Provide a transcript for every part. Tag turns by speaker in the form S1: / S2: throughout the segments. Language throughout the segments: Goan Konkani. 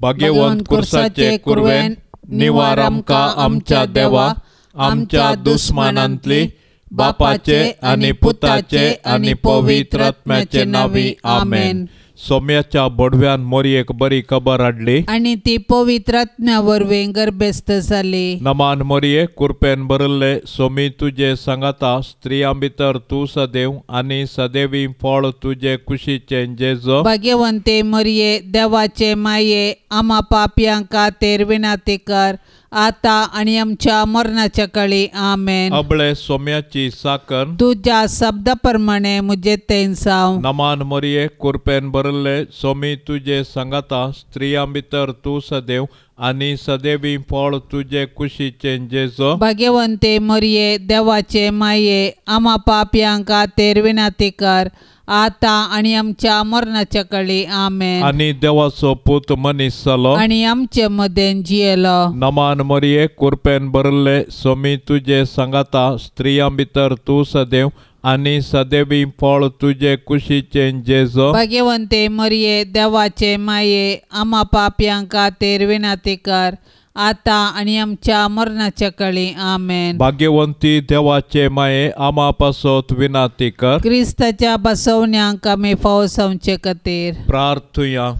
S1: भाग्यवंत कुर्साचे कुरवेन निवार आमकां आमच्या देवा आमच्या दुस्मानांतली बापाचे आनी पुताचे आनी पवित्र आत्म्याचे नांवी आमेन. सोम्याच्या बोडव्यान मोरयेक बरी खबर हाडली
S2: आनी ती पवित्र आत्म्या वरवीं गर्भस्थ जाली.
S1: नमान मोरये कुरपेन भरिल्ले सोमी तुजे सांगाता स्त्रियां भितर तूं सदैव आनी सदैवी फळ तुजे कुशीचें जेजो.
S2: भाग्यवंते मोरये देवाचे माये आमा पापयां खातीर विनंती कर आता आनी आमच्या मरणाच्या काळी आमेन.
S1: अबळे सोम्याची साकर
S2: तुज्या शब्दा प्रमाणे म्हजे तें जावं.
S1: नमान मोरये कुरपेन भरिल्ले सोमी तुजे सांगाता स्त्रियां भितर तूं सदैव आनी सदैवी फळ तुजे कुशीचें जेजो.
S2: भाग्यवंते मोरये देवाचे माये आमा पापयां खातीर विनंती कर आता आनी आमच्या मरणाच्या काळी आमेन.
S1: आनी देवाचो पूत मनीस जालो
S2: आनी आमचे मदें जियेलो.
S1: नमान मोरये कुरपेन भरिल्ले सोमी तुजे सांगाता स्त्रियां भितर तूं सदैव आनी सदैवी फळ तुजे कुशीचें जेजो.
S2: भाग्यवंते मोरये देवाचे माये आमा पापयां खातीर विनंती कर आता आनी आमच्या मरणाच्या काळी आमेन.
S1: भाग्यवंती देवाचे माये आमा पासत विनंती कर.
S2: क्रिस्ताच्या बसवण्यांक आमी फावो जावचे खातीर
S1: प्रार्थुया.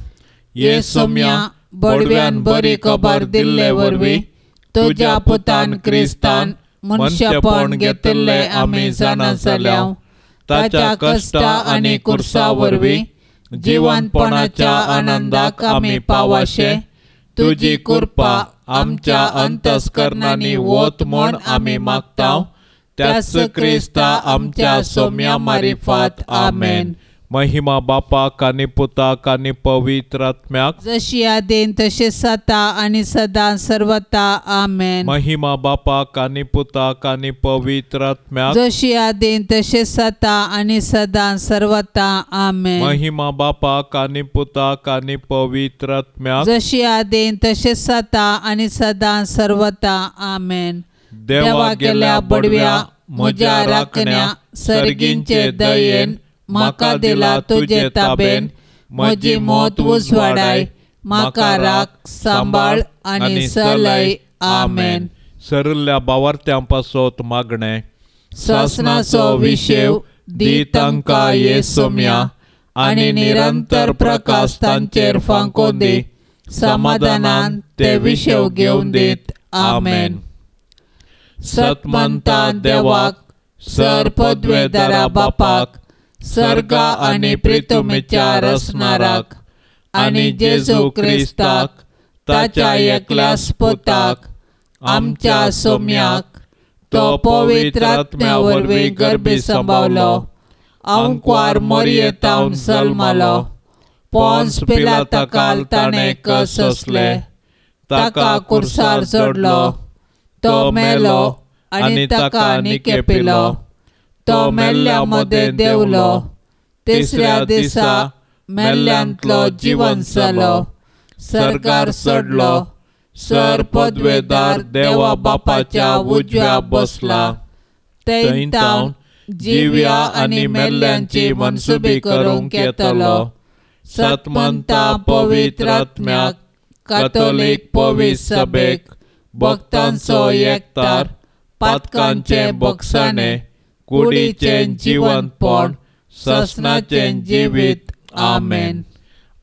S2: ये सोम्या बडव्यान बरी खबर दिल्ले वरवीं तुज्या पुतान क्रिस्तान मनशापण घेतिल्लें आमी जाणा जाल्या. ताच्या कश्टा आनी कुर्सा वरवीं जिवनपणाच्या आनंदाक आमी पावाशे तुजी कृपा आमच्या अंतस्करणांनी वत म्हूण आमी मागता. त्याच क्रिस्ता आमच्या सोम्या मारिफात आमेन.
S1: महिमा बापाक आनी पुताक आनी पवित्र आत्म्याक
S2: जशी आदीन तशें सता आनी सदां सर्वता आमेन.
S1: महिमा बापाक आनी पुताक आनी पवित्र आत्म्याक
S2: जशी आदीन तशें सता आनी सदां सर्वता आमेन.
S1: महिमा बापाक आनी पुताक आनी पवित्र आत्म्याक
S2: जशी आदीन तशें सता आनी सदां सर्वता आमेन.
S1: देवा गेल्या बडव्या म्हज्या राखण्या सर्गींचे दयेन म्हाका दिला तुजे ताबेन म्हजी मौत उजवाडाय म्हाका राख सांबाळ आनी सलय आमेन. सरिल्ल्या बावार्थ्यां पासत मागणें.
S2: सासणाचो विशेव दी तांकां ये सोम्या आनी निरंतर प्रकाश तांचेर फांकोवन दी. समाधानान ते विशेव घेवन दीत आमेन. सतमंता देवाक सर पदवेदारा बापाक सर्गा आनी प्रितुमेच्या रसणाराक आनी जेजू क्रिस्ताक ताच्या एकल्याच पुताक आमच्या सोम्याक तो पवित्र आत्म्या वरवीं गर्भी सांबावलो अंकवार मोरयेतावन जल्मालो पोन्स पिलाताकाल ताणें कस सोंसले ताका कुर्सार जोडलो तो मेलो आनी ताका निकेपिलो तो मेल्ल्या मदें देंवलो तिसऱ्या दिसा मेल्ल्यांतलो जिवन जालो सरकार चडलो सर पदवेदार देवा बापाच्या उजव्या बसला थंय तावन जिव्या आनी मेल्ल्यांची मनसुबी करूंक येतलो. सतमंता पवित्र आत्म्याक कातोलीक पवित्र सभेक भक्तांचो एकतार पातकांचें बक्षाणें कुडीचें जिवनपण ससनाचें जिवीत आमेन.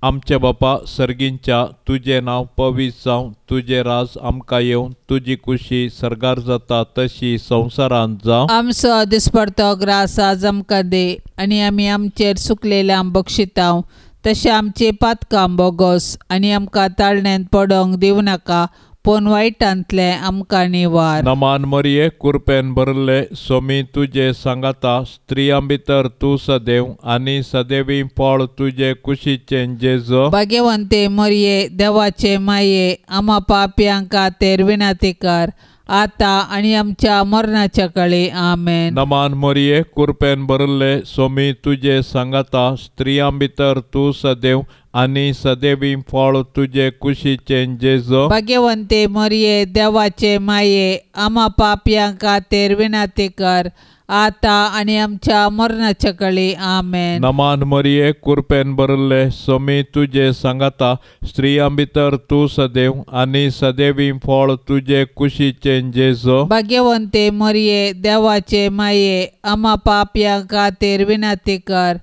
S1: आमच्या बापा सर्गींच्या तुजें नांव पवित्र जावं तुजें राज आमकां येवं तुजी कुशी सर्गार जाता तशी संवसारांत जावं.
S2: आमचो दिसपडतो ग्रास आज आमकां दी आनी आमी आमचेर सुकलेल्यांक बक्षितांव तशें आमची पातकां बोगोस आनी आमकां ताळण्यांत पडोंक दिवं नाका पूण वायटांतलें आमकां निवार.
S1: नमान मरिये कुरपेन भरिल्ले सोमी तुजे सांगाता स्त्रियां भितर तूं सदैव आनी सदैवी फळ तुजे कुशीचें जेजो.
S2: भाग्यवंते मरिये देवाचे माये आमा पापयां खातीर विनंती कर आता आनी आमच्या मरणाच्या काळी आमेन.
S1: नमान मरिये कुरपेन भरिल्ले सोमी तुजे सांगाता स्त्रियां भितर तूं सदैव आनी सदैवी फळ तुजे कुशीचें जेजो.
S2: भाग्यवंते मरिये देवाचे माये आमा पापयां खातीर विनंती कर आतां आनी आमच्या मरणाच्या कळी. आमेन.
S1: नमान मरिये, कुरपेन भरिल्ले, सोमी तुजे सांगाता, स्त्रियां भितर तूं सदैव आनी सदैवी फळ तुजे कुशीचें जेजू.
S2: भाग्यवंते मरिये, देवाचे माये, आमा पापयां खातीर विनंती कर,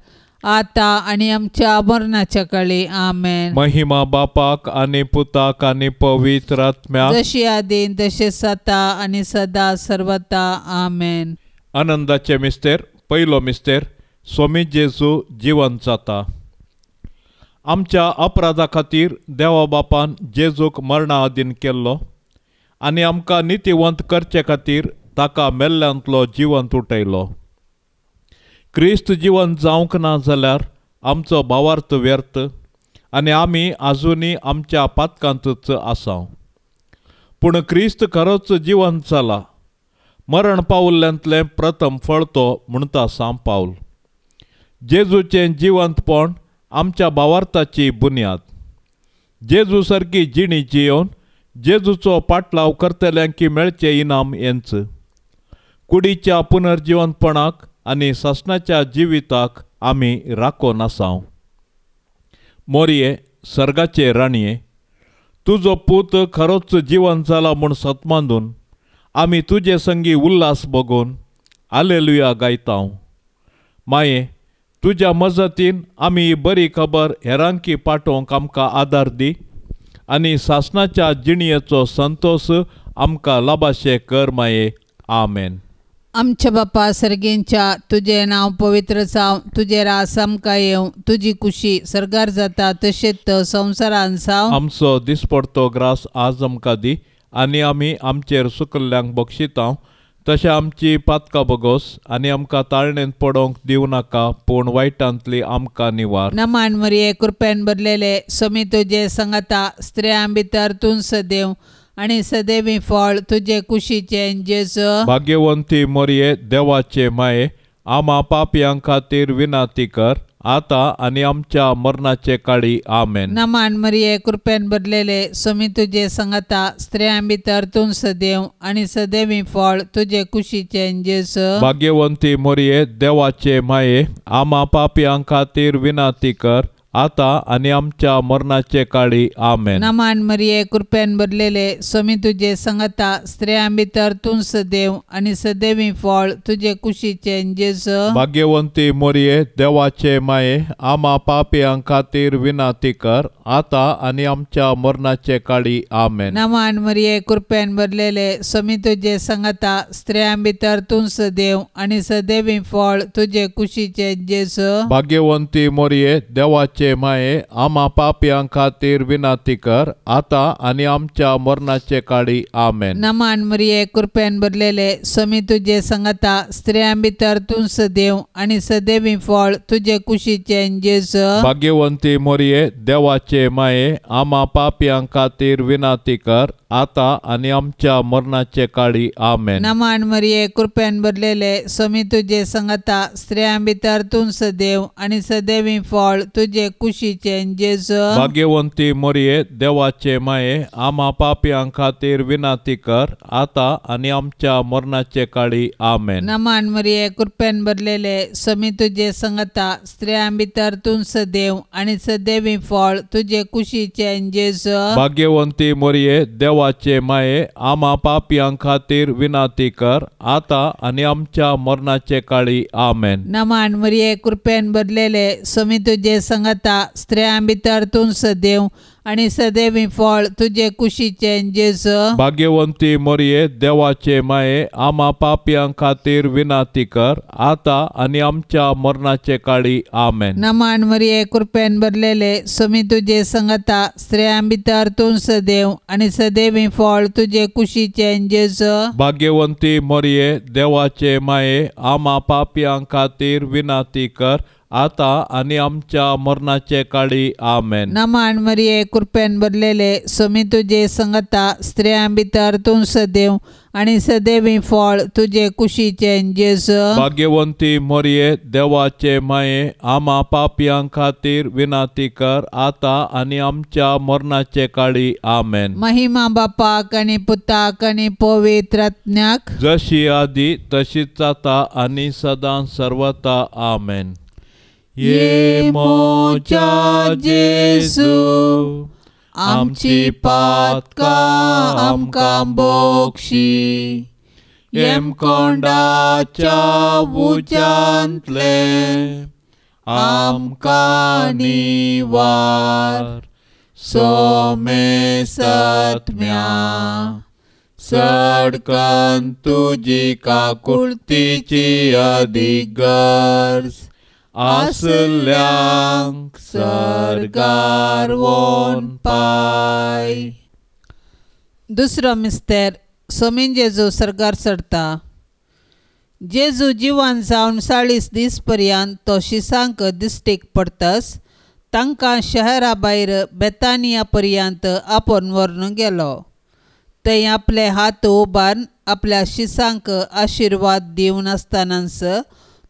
S2: आतां आनी आमच्या मरणाच्या कळी. आमेन.
S1: महिमा बापाक आनी पुताक आनी पवित्र आत्म्याक,
S2: जशी आदीन तशें सता आनी सदा सर्वता. आमेन.
S1: आनंदाचे मिस्तेर. पयलो मिस्तेर, स्वामी जेजू जिवंत जाता. आमच्या अपराधा खातीर देवा बापान जेजूक मरणा अधीन केल्लो आनी आमकां नितीवंत करचे खातीर ताका मेल्ल्यांतलो जिवंत उठयलो. क्रिस्त जिवंत जावंक ना जाल्यार आमचो भावार्थ व्यर्थ आनी आमी आजुनूय आमच्या पातकांतूच आसा. पूण क्रिस्त खरोच जिवंत जाला, मरण पावल्ल्यांतलें प्रथम फळ तो म्हणटा सांत पावल. जेजूचें जिवंतपण आमच्या भावार्थाची बुन्याद. जेजू सारकी जिणी जियोवन जेजूचो पाटलाव करतल्यांकी मेळचें इनाम हेंच. कुडीच्या पुनर्जिवंतपणाक आनी सासणाच्या जिविताक आमी राखून आसाव. मोरये, सर्गाचे राणये, तुजो पूत खरोच जिवंत जाला म्हूण सतमांदून आमी तुजे संगी उल्हास बगून आलेलुया गायतांव. माये, तुज्या मजतीन आमी ही बरी खबर हेरांकी पाठोवंक आमकां आदार दी आनी सासणाच्या जिणयेचो संतोश आमकां लाभाशे कर माये. आमेन.
S2: आमच्या बापा सर्गेंच्या, तुजें नांव पवित्र जावं, तुजें रास आमकां येवं, तुजी कुशी सर्गार जाता तशेंच संवसारान जावं.
S1: आमचो दिसपडतो ग्रास आज आमकां दी आनी आमी आमचेर सुकल्ल्यांक बक्षितांव तशें आमची पातकां बगोस आनी आमकां ताळणेंत पडोवंक दिवं नाका, पूण वायटांतली आमकां निवार.
S2: नमान मरिये, कृपेन भरलेले, स्वामी तुजे संगता, स्त्रियां भितर तूं सदैव आनी सदैवी फळ तुजे कुशीचें जेजू.
S1: भाग्यवंती मरिये, देवाचे माये, आमा पापयां खातीर विनंती कर, आतां आनी आमच्या मरणाचे काळी. आमेन.
S2: नमान मरिये, कृपेन भरलेले, स्वामी तुजे संगता, स्त्रियां भितर तूं सदैव आनी सदैवी फळ तुजे कुशीचें जेजू.
S1: भाग्यवंती मरिये, देवाचे माये, आमा पापयां खातीर विनंती कर, आतां आनी आमच्या मरणाचे काळी. आमेन.
S2: नमान मरिये, कृपेन भरलेले, स्वामी तुजे संगता, स्त्रियां भितर तूं सदैव आनी सदैवी फळ तुजे कुशीचें जेजू.
S1: भाग्यवंती मरिये, देवाचे माये, आमा पापयां खातीर विनंती कर, आतां आनी आमच्या मरणाचे काळी. आमेन.
S2: नमान मरिये, कृपेन भरलेले, स्वामी तुजे संगता, स्त्रियां भितर तूं सदैव आनी सदैवी फळ तुजे कुशीचें जेजू.
S1: भाग्यवंती मरिये, देवाचे माये, आमा पापयां खातीर विनंती कर, आतां आनी आमच्या मरणाचे काळी. आमेन.
S2: नमान मरिये, कृपेन भरलेले, स्वामी तुजे संगता, स्त्रियां भितर तूं सदैव आनी सदैवी फळ तुजे कुशीचें जेजू.
S1: भाग्यवंती मरिये, देवाचे माये, आमा पापयां खातीर विनंती कर, आतां आनी आमच्या मरणाचे काळी. आमेन.
S2: नमान मरिये, कृपेन भरलेले, स्वामी तुजे संगता, स्त्रियां भितर तूं सदैव आनी सदैवी फळ तुजे कुशीचें जेजू.
S1: भाग्यवंती मरिये, देवाचे माये, आमा पापयां खातीर विनंती कर, आतां आनी आमच्या मरणाचे काळी. आमेन.
S2: नमान मरिये, कृपेन भरलेले, स्वामी तुजे संगता, स्त्रियां भितर तूं सदैव आनी सदैवी फळ तुजे कुशीचें जेजू.
S1: भाग्यवंती मरिये, देवाचे माये, आमा पापयां खातीर विनंती कर, आतां आनी आमच्या मरणाचे काळी. आमेन.
S2: नमान मरिये, कृपेन भरलेले, स्वामी तुजे संगता, स्त्रियां भितर तूं सदैव आनी सदैवी फळ तुजे कुशीचें जेजू.
S1: भाग्यवंती मरिये, देवाचे माये, आमा पापयां खातीर विनंती कर, आतां आनी आमच्या मरणाचे काळी. आमेन.
S2: नमान मरिये, कृपेन भरलेले, स्वामी तुजे संगता, स्त्रियां भितर तूं सदैव आनी सदैवी फळ तुजे कुशीचें जेजू.
S1: भाग्यवंती मरिये, देवाचे माये, आमा पापयां खातीर विनंती कर, आतां आनी आमच्या मरणाचे काळी. आमेन.
S2: नमान मरिये, कृपेन भरलेले, स्वामी तुजे संगता, स्त्रियां भितर तूं सदैव आनी सदैवी फळ तुजे कुशीचें जेजू.
S1: भाग्यवंती मरिये, देवाचे माये, आमा पापयां खातीर विनंती कर, आतां आनी आमच्या मरणाचे काळी. आमेन.
S2: महिमा बापाक आनी पुताक आनी पवित्र आत्म्याक,
S1: जशी आदी तशीच जाता आनी सदां सर्वता. आमेन. ये मोजा जेजू, आमची पातकां आमकां बोक्षी, येमकोंडाच्या उज्यांतले आमकां निवार, सोमेसत्म्या सडकन तुजी काकुळतीची अदीक गरज आसल्यांक सर्गार वोन पाय.
S2: दुसरो मिस्तेर, सोमीन जेजू सर्गार चडता. जेजू जिवन जावन 40 दीस पर्यंत तो शिसांक दिश्टीक पडतस तांकां शहरा भायर बेतानिया पर्यंत आपोवन व्हरून गेलो. थंय आपले हात उबारून आपल्या शिसांक आशिर्वाद दिवन आसतनाच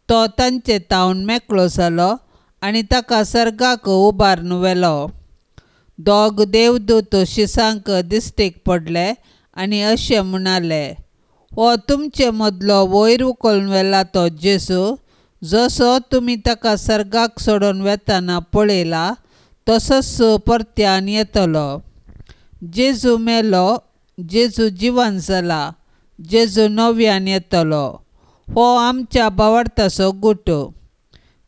S2: तो तांचे तावन मेकळो जालो आनी ताका सर्गाक उबारून व्हेलो. दोग देवदूत शिसांक दिश्टीक पडले आनी अशें म्हणाले, हो तुमचे मदलो वयर उखलून व्हेला तो जेजू, जसो तुमी ताका सर्गाक सोडून वेतना पळयला तसोच परत्यान येतलो. जेजू मेलो, जेजू जिवन जाला, जेजू नव्यान येतलो. हो आमच्या बावडताचो गुट.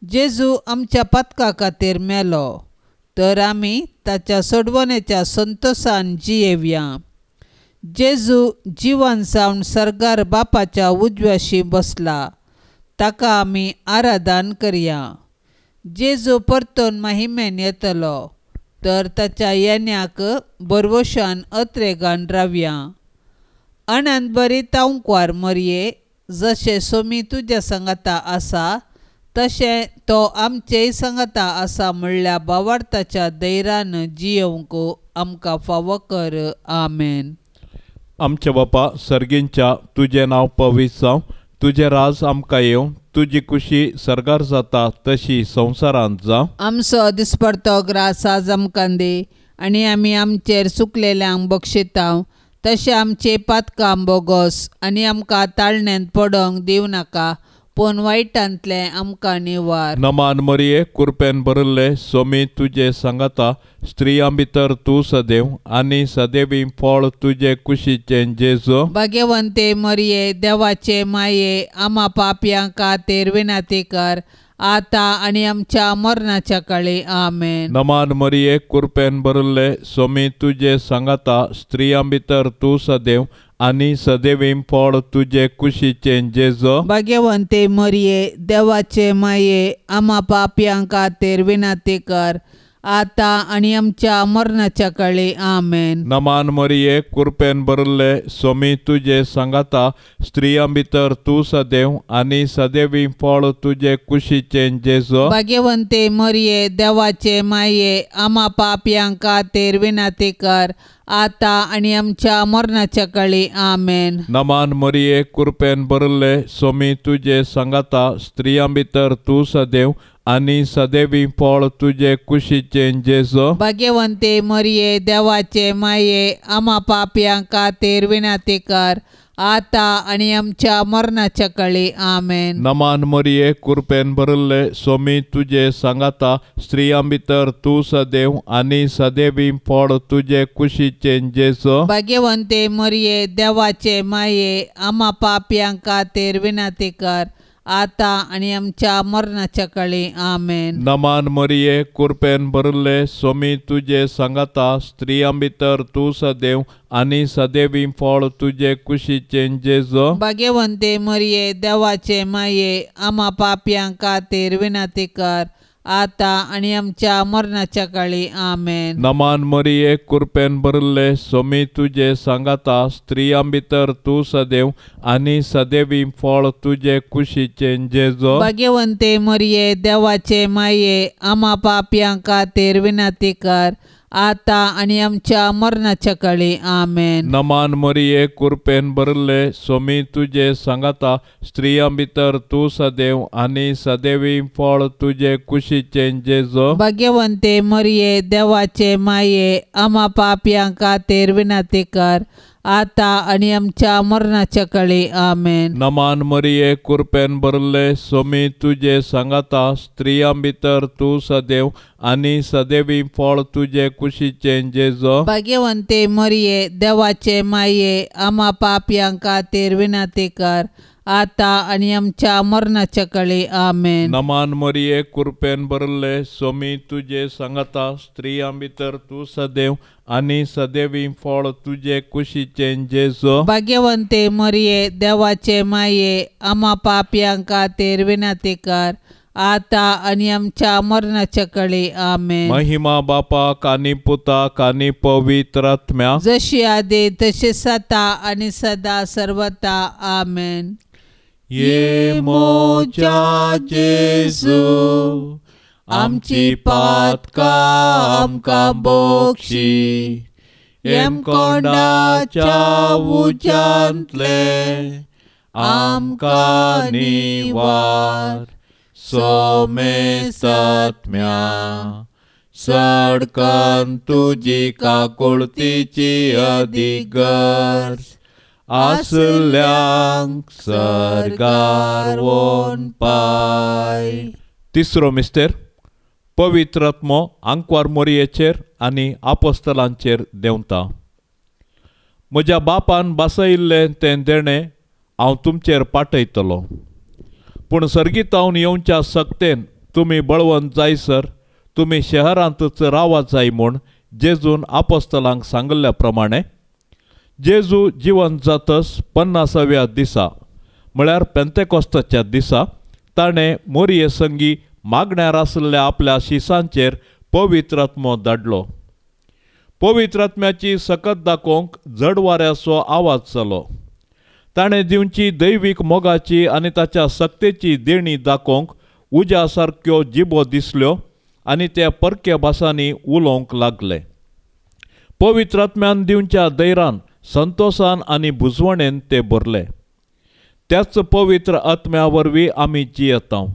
S2: जेजू आमच्या पातका खातीर मेलो, तर आमी ताच्या सोडवणेच्या संतोशान जियेवया. जेजू जिवन जावन सर्गार बापाच्या उजव्याशी बसला, ताका आमी आराधन करया. जेजू परतून महिमेन येतलो, तर ताच्या येण्याक बरवशान अत्रेगान रावया. अनंत बरी तांकवार मरये, जशें सोमी तुज्या संगता आसा तशें तो आमचेय संगता आसा म्हणल्या बावार्थाच्या धैर्यान जियोवंक आमकां फावो कर. आमेन.
S1: आमच्या बापा सर्गींच्या, तुजें नांव पवित्र जावं, तुजें राज आमकां येवं, तुजी कुशी सर्गार जाता तशी संवसारांत जावं.
S2: आमचो दिसपडतो ग्रास आज आमकां दी, आनी आमी आमचेर चुकलेल्यांक बक्षितांव तशें आमचे पातकां बोगोस, आनी आमकां ताळण्यांत पडोंक दिवं नाका, पूण वायटांतलें आमकां निवार.
S1: नमान मरिये, कृपेन भरिल्ले, स्वामी तुजे सांगाता, स्त्रियां भितर तूं सदैव आनी सदैवी फळ तुजे कुशीचें जेजू.
S2: भाग्यवंते मरिये, देवाचे माये, आमा पापयां खातीर विनंती कर, आतां आनी आमच्या मरणाच्या काळी. आमेन.
S1: नमान मरिये, कृपेन भरिल्ले, स्वामी तुजे सांगाता, स्त्रियां भितर तूं सदैव आनी सदैवी फळ तुजे कुशीचें जेजू.
S2: भाग्यवंते मरिये, देवाचे माये, आमा पापयां खातीर विनंती कर, आतां आनी आमच्या मरणाच्या काळी. आमेन.
S1: नमान मरिये, कृपेन भरिल्ले, स्वामी तुजे सांगाता, स्त्रियां भितर तूं सदैव आनी सदैवी फळ तुजे कुशीचें जेजू.
S2: भाग्यवंते मरिये, देवाचे माये, आमा पापयां खातीर विनंती कर, आतां आनी आमच्या मरणाच्या काळी. आमेन.
S1: नमान मरिये, कृपेन भरिल्ले, स्वामी तुजे सांगाता, स्त्रियां भितर तूं सदैव आनी सदैवी फळ तुजे कुशीचें जेजू.
S2: भाग्यवंते मरिये, देवाचे माये, आमा पापयां खातीर विनंती कर, आतां आनी आमच्या मरणाच्या काळी. आमेन.
S1: नमान मरिये, कृपेन भरिल्ले, स्वामी तुजे सांगाता, स्त्रियां भितर तूं सदैव आनी सदैवी फळ तुजे कुशीचें जेजू.
S2: भाग्यवंते मरिये, देवाचे माये, आमा पापयां खातीर विनंती कर, आतां आनी आमच्या मरणाच्या काळी. आमेन.
S1: नमान मरिये, कृपेन भरिल्ले, स्वामी तुजे सांगाता, स्त्रियां भितर तूं सदैव आनी सदैवी फळ तुजे कुशीचें जेजू.
S2: भाग्यवंते मरिये, देवाचे माये, आमा पापयां खातीर विनंती कर, आतां आनी आमच्या मरणाच्या काळी. आमेन.
S1: नमान मरिये, कृपेन भरिल्ले, सोमी तुजे सांगाता, स्त्रियां भितर तूं सदैव आनी सदैवी फळ तुजे कुशीचें जेजो.
S2: भाग्यवंते मरिये, देवाचे माये, आमा पापयां खातीर विनंती कर, आतां आनी आमच्या मरणाच्या काळी. आमेन.
S1: नमान मरिये, कृपेन भरिल्ले, सोमी तुजे सांगाता, स्त्रियां भितर तूं सदैव आनी सदैवी फळ तुजे कुशीचें जेजो.
S2: भाग्यवंते मरिये, देवाचे माये, आमा पापयां खातीर विनंती कर, आतां आनी आमच्या मरणाच्या काळी. आमेन.
S1: नमान मरिये, कृपेन भरिल्ले, सोमी तुजे सांगाता, स्त्रियां भितर तूं सदैव आनी सदैवी फळ तुजे कुशीचें जेजो.
S2: भाग्यवंते मरिये, देवाचे माये, आमा पापयां खातीर विनंती कर, आतां आनी आमच्या मरणाच्या काळी. आमेन.
S1: नमान मरिये, कृपेन भरिल्ले, सोमी तुजे सांगाता, स्त्रियां भितर तूं सदैव आनी सदैवी फळ तुजे कुशीचें जेजो.
S2: भाग्यवंते मरिये, देवाचे माये, आमा पापयां खातीर विनंती कर, आतां आनी आमच्या मरणाच्या काळी. आमेन.
S1: महिमा बापाक आनी पुताक आनी पवित्र आत्म्याक,
S2: जशी आदी तशी आतां आनी सदा सर्वता. आमेन.
S1: ये मोजा जेजू, आमची पातकां आमकां बक्षी, येमकोंडाच्या उज्यांतले आमकां निवार, सोमेसात्म्या सडकन तुजी काकुळतीची अधिगर्ज आसल्यांक सर्गार वोन पाय. तिसरो मिस्तेर, पवित्र आत्मो आंकवार मोरयेचेर आनी आपोस्तलांचेर देंवता. म्हज्या बापान बासयिल्लें तें देणें हांव तुमचेर पाठयतलो, पूण सर्गीतावन येवच्या सक्तेन तुमी बळवंत जायसर तुमी शहरांतच रावात जाय म्हूण जेजून आपोस्तलांक सांगिल्ल्या प्रमाणे जेजू जिवन जातस 50व्या दिसा म्हळ्यार पेंतेकोस्ताच्या दिसा ताणें मोरये संगी मागण्यार आशिल्ल्या आपल्या शिसांचेर पवित्र आत्मो धाडलो. पवित्र आत्म्याची सकत दाखोवंक जड वाऱ्याचो आवाज जालो. ताणें दिवची दैवीक मोगाची आनी ताच्या सक्तेची देणी दाखोवंक उज्या सारक्यो जिबो दिसल्यो आनी ते परक्या भासांनी उलोवंक लागले. पवित्र आत्म्यान दिवच्या धैर्यान, संतोशान आनी बुजवणेन ते भरले. त्याच पवित्र आत्म्या वरवीं आमी जियेता.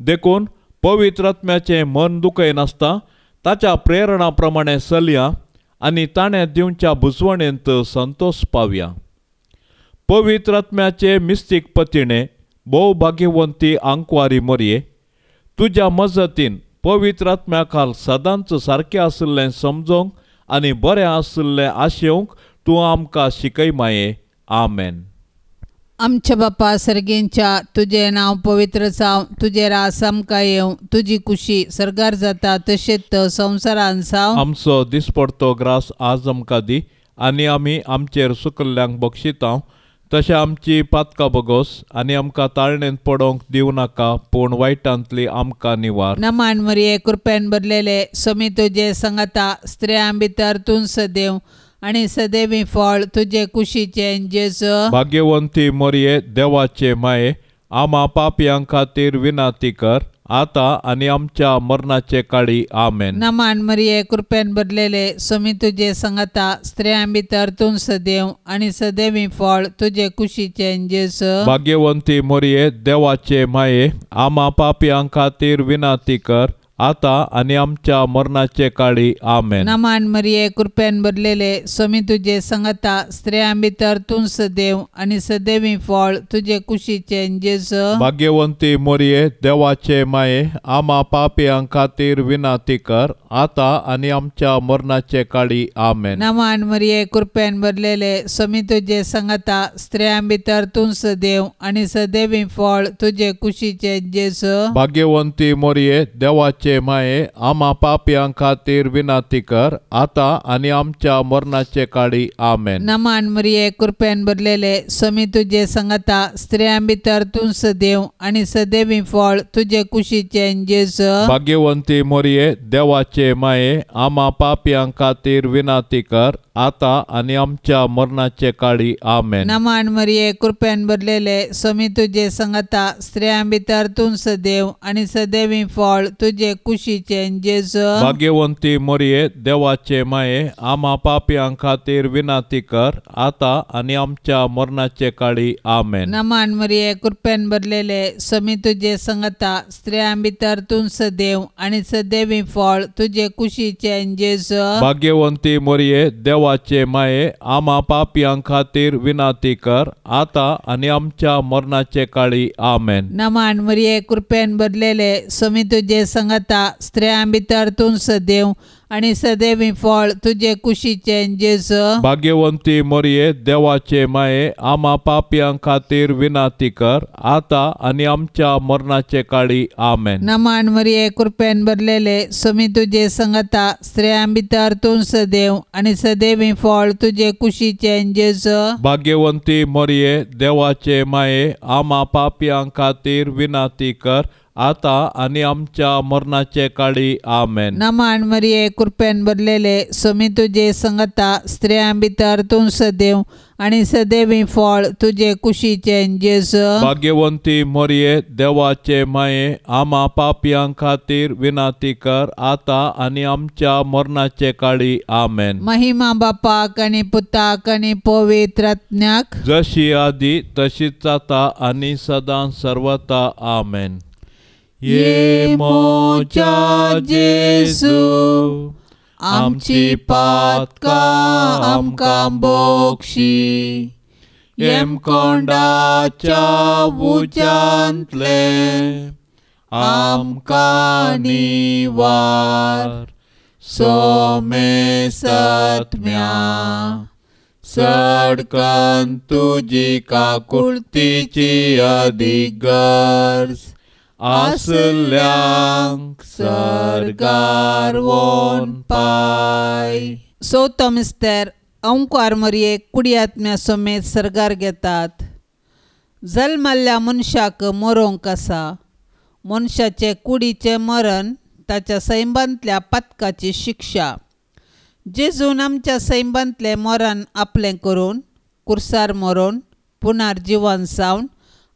S1: देखून पवित्र आत्म्याचें मन दुखयनासता ताच्या प्रेरणा प्रमाणे चलया आनी ताणें दिवच्या बुजवणेंत संतोश पावया. पवित्र आत्म्याचे मिस्तीक पतिणे भोव भाग्यवंती आंकवारी मोरये, तुज्या मजतीन पवित्र आत्म्या खाल सदांच सारकें आशिल्लें समजोंक आनी बरें आशिल्लें आशेवंक तूं आमकां शिकय माये. आमेन.
S2: आमच्या बापा सर्गेंच्या, तुजें नांव पवित्र जावं, तुजें रास आमकां येवं, तुजी कुशी सर्गार जाता तशेंच संवसारान जावं.
S1: आमचो दिसपडतो ग्रास आज आमकां दी आनी आमी आमचेर सुकल्ल्यांक बक्षिता तशें आमची पातकां बगोस आनी आमकां ताळणेंत पडोवंक दिवं नाका, पूण वायटांतली आमकां निवार.
S2: नमान मरिये, कृपेन भरलेले, सोमी तुजे संगता, स्त्रियां भितर तूं सदैव आनी सदैवी फळ तुजे कुशीचें जेजू.
S1: भाग्यवंती मरिये, देवाचे माये, आमा पापयां खातीर विनंती कर, आतां आनी आमच्या मरणाचे काळी. आमेन.
S2: नमान मरिये, कृपेन भरलेले, सोमी तुजे संगता, स्त्रियां भितर तूं सदैव आनी सदैवी फळ तुजे कुशीचें जेजू.
S1: भाग्यवंती मरिये, देवाचे माये, आमा पापयां खातीर विनंती कर, आतां आनी आमच्या मरणाचे काळी. आमेन.
S2: नमान मरिये, कृपेन भरलेले, सोमी तुजे संगता, स्त्रियां भितर तूं सदैव आनी सदैवी फळ तुजे कुशीचें जेजू.
S1: भाग्यवंती मरिये, देवाचे माये, आमा पापयां खातीर विनंती कर, आतां आनी आमच्या मरणाचे काळी. आमेन.
S2: नमान मरिये, कृपेन भरलेले, सोमी तुजे संगता, स्त्रियां भितर तूं सदैव आनी सदैवी फळ तुजे कुशीचें जेजू.
S1: भाग्यवंती मरिये, देवाचे देवाचे माये आमा पापयां खातीर विनंती कर आतां आनी आमच्या मरणाचे काळी. आमेन.
S2: नमान मरिये कृपेन भरलेले स्वामी तुजे संगता स्त्रियां भितर तूं सदैव आनी सदैवी फळ तुजे कुशीचें जेजू.
S1: भाग्यवंती मरिये देवाचे माये आमा पापयां खातीर विनंती कर आतां आनी आमच्या मरणाचे काळी. आमेन.
S2: नमान मरिये कृपेन भरलेले स्वामी तुजे संगता स्त्रियां भितर तूं सदैव आनी सदैवी फळ तुजे कुशीचें जेजू.
S1: भाग्यवंती मरिये देवाचे माये आमा पापयां खातीर विनंती कर आतां आनी आमच्या मरणाचे काळी. आमेन.
S2: नमान मरिये कृपेन भरलेले स्वामी तुजे संगता स्त्रियां भितर तूं सदैव आनी सदैवी फळ तुजे कुशीचें जेजू.
S1: भाग्यवंती मरिये देवाचे माये आमा पापयां खातीर विनंती कर आतां आनी आमच्या मरणाचे काळी. आमेन.
S2: नमान मरिये कृपेन भरलेले स्वामी तुजे संगता स्त्रियां भितर तूं सदैव आनी सदैवी फळ तुजे कुशीचें जेजू.
S1: भाग्यवंती मरिये देवाचे माये आमा पापयां खातीर विनंती कर आतां आनी आमच्या मरणाचे काळी. आमेन.
S2: नमान मरिये कृपेन भरलेले स्वामी तुजे संगता स्त्रियां भितर तूं सदैव आनी सदैवी फळ तुजे कुशीचें जेजू.
S1: भाग्यवंती मरिये देवाचे माये आमा पापयां खातीर विनंती कर आतां आनी आमच्या मरणाचे काळी. आमेन.
S2: नमान मरिये कृपेन भरलेले स्वामी तुजे संगता स्त्रियां भितर तूं सदैव आनी सदैवी फळ तुजे कुशीचें जेजू.
S1: भाग्यवंती मरिये देवाचे माये आमा पापयां खातीर विनंती कर आतां आनी आमच्या मरणाचे काळी. आमेन.
S2: महिमा बापाक आनी पुताक आनी पवित्र आत्म्याक,
S1: जशी आदी तशीच आतां आनी सदां सर्वता. आमेन. ये मोजा जेजू आमची पातकां आमकां बोक्षी येमकोंडाच्या उज्यांतले आमकां निवार सोमे सत्म्या सडकन तुजी काकुळतीची अदीक गरज आसल्यांक सर्गार वोन पाय.
S2: चवथो मिस्तेर अंकार मरिये कुडियात्म्या समेत सर्गार घेतात. जल्मल्ल्या मनशाक मरोंक आसा. मनशाचे कुडीचें मरण ताच्या सैमांतल्या पातकाची शिक्षा. जेजून आमच्या सैमांतलें मरण आपलें करून कुर्सार मरोन पुनर्जिवन जावन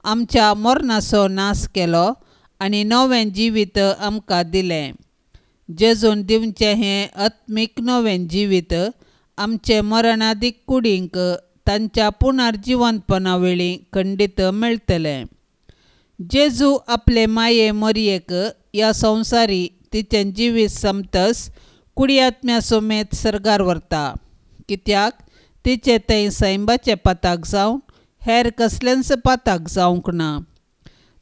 S2: आमच्या मरणाचो नाश केलो आनी नवें जिवीत आमकां दिलें. जेजून दिवचें हें आत्मीक नवें जिवीत आमचे मरणादीक कुडींक तांच्या पुनर्जिवंतपणा वेळी खंडीत मेळटलें. जेजू आपले माये मरयेक ह्या संवसारी तिचें जिवीत समतस कुडियात्म्या समेत सर्गार व्हरता, कित्याक तिचें थंय सैमाचें पाताक जावन हेर कसलेंच पाताक जावंक ना.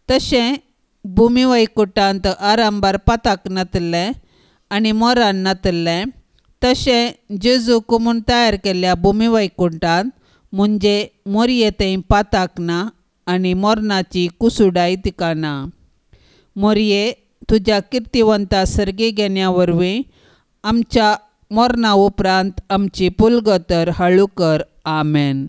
S2: तशें भुमी वैकुटांत आरंभार पाताक नातिल्लें आनी मरण नातिल्लें, तशें जेजूक म्हूण तयार केल्ल्या भुमी वैकुंठांत म्हणजे मोरये थंय पाताक ना आनी मरणाची कुसुडाय तिका ना. मोरये तुज्या किर्तिवंता सर्गी घेण्या वरवीं आमच्या मरणा उपरांत आमची पुलगतर हळू कर. आमेन.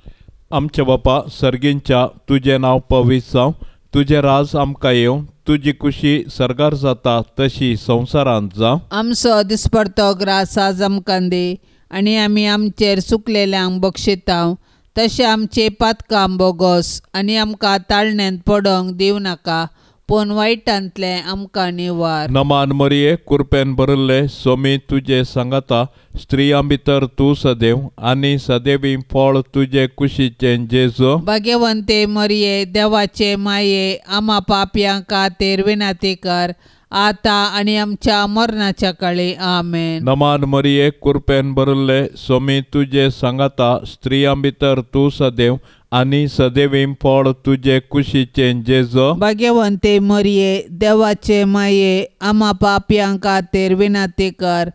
S1: आमच्या बापा सर्गींच्या तुजें नांव पवित्र जावं, तुजें राज आमकां येवं, तुजी कुशी सर्गार जाता तशी संवसारांत जावं.
S2: आमचो दिसपडतो ग्रास आज आमकां दी आनी आमी आमचेर चुकलेल्यांक बक्षितांव तशें आमचे पातकां बोगोस आनी आमकां ताळण्यांत पडोंक दिवं नाका, पूण वायटांतलें आमकां निवार.
S1: नमान मरिये कुरपेन भरिल्ले सोमी तुजे सांगाता, स्त्रियां भितर तूं सदैव आनी सदैवी फळ तुजे कुशीचें जेजू.
S2: भाग्यवंते मरिये देवाचे माये आमा पापयां खातीर विनंती कर आतां आनी आमच्या मरणाच्या काळी. आमेन.
S1: नमान मरिये कुरपेन भरिल्ले सोमी तुजे सांगाता, स्त्रियां भितर तूं सदैव आनी सदैवी फळ तुजे कुशीचें जेजू.
S2: भाग्यवंते मरिये देवाचे माये आमा पापयां खातीर विनंती कर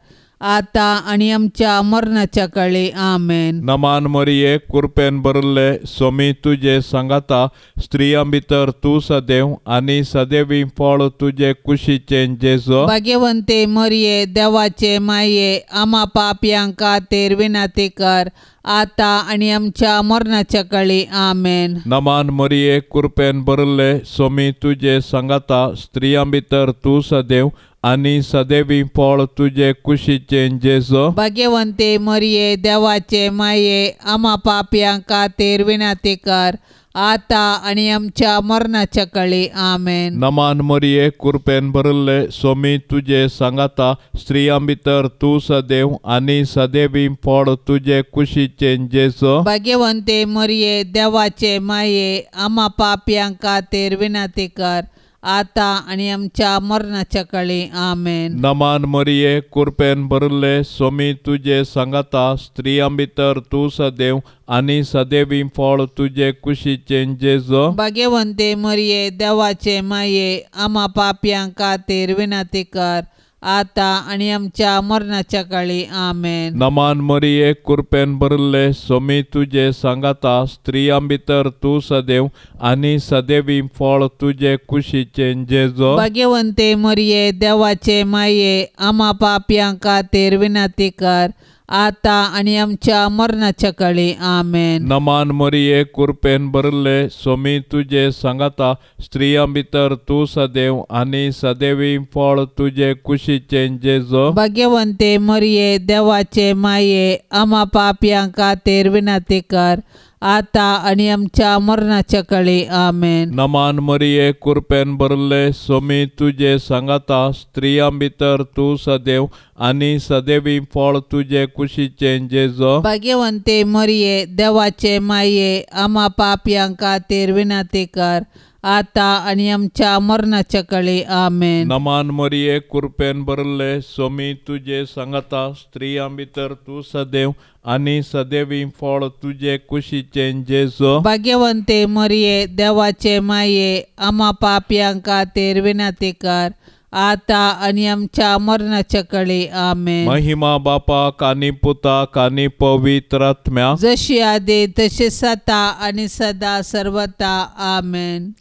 S2: आतां आनी आमच्या मरणाच्या काळी. आमेन.
S1: नमान मरिये, कृपेन भरिल्ले, स्वामी तुजे सांगाता, स्त्रियां भितर तूं सदैव आनी सदैवी फळ तुजे कुशीचें जेजू.
S2: भाग्यवंते मरिये, देवाचे माये, आमा पापयां खातीर विनंती कर, आतां आनी आमच्या मरणाच्या काळी. आमेन.
S1: नमान मरिये, कृपेन भरिल्ले, स्वामी तुजे सांगाता, स्त्रियां भितर तूं सदैव आनी सदैवी फळ तुजे कुशीचें जेजू.
S2: भाग्यवंते मरिये, देवाचे माये, आमा पापयां खातीर विनंती कर, आतां आनी आमच्या मरणाच्या काळी. आमेन.
S1: नमान मरिये, कृपेन भरिल्ले, स्वामी तुजे सांगाता, स्त्रियां भितर तूं सदैव आनी सदैवी फळ तुजे कुशीचें जेजू.
S2: भाग्यवंते मरिये, देवाचे माये, आमा पापयां खातीर विनंती कर, आतां आनी आमच्या मरणाच्या काळी. आमेन.
S1: नमान मरिये, कृपेन भरिल्ले, स्वामी तुजे सांगाता, स्त्रियां भितर तूं सदैव आनी सदैवी फळ तुजे कुशीचें जेजू.
S2: भाग्यवंते मरिये, देवाचे माये, आमा पापयां खातीर विनंती कर, आतां आनी आमच्या मरणाच्या काळी. आमेन.
S1: नमान मरिये, कृपेन भरिल्ले, स्वामी तुजे सांगाता, स्त्रियां भितर तूं सदैव आनी सदैवी फळ तुजे कुशीचें जेजू.
S2: भाग्यवंते मरिये, देवाचे माये, आमा पापयां खातीर विनंती कर, आतां आनी आमच्या मरणाच्या काळी. आमेन.
S1: नमान मरिये, कृपेन भरिल्ले, स्वामी तुजे सांगाता, स्त्रियां भितर तूं सदैव आनी सदैवी फळ तुजे कुशीचें जेजू.
S2: भाग्यवंते मरिये, देवाचे माये, आमा पापयां खातीर विनंती कर, आतां आनी आमच्या मरणाच्या काळी. आमेन.
S1: नमान मरिये, कृपेन भरिल्ले, स्वामी तुजे सांगाता, स्त्रियां भितर तूं सदैव आनी सदैवी फळ तुजे कुशीचें जेजू.
S2: भाग्यवंते मरिये, देवाचे माये, आमा पापयां खातीर विनंती कर, आतां आनी आमच्या मरणाच्या काळी. आमेन.
S1: नमान मरिये, कृपेन भरिल्ले, स्वामी तुजे सांगाता, स्त्रियां भितर तूं सदैव आनी सदैवी फळ तुजे कुशीचें जेजू.
S2: भाग्यवंते मरिये, देवाचे माये, आमा पापयां खातीर विनंती कर, आतां आनी आमच्या मरणाच्या काळी. आमेन.
S1: महिमा बापाक आनी पुताक आनी पवित्र आत्म्याक,
S2: जशी आदी तशी सता आनी सदा सर्वता. आमेन.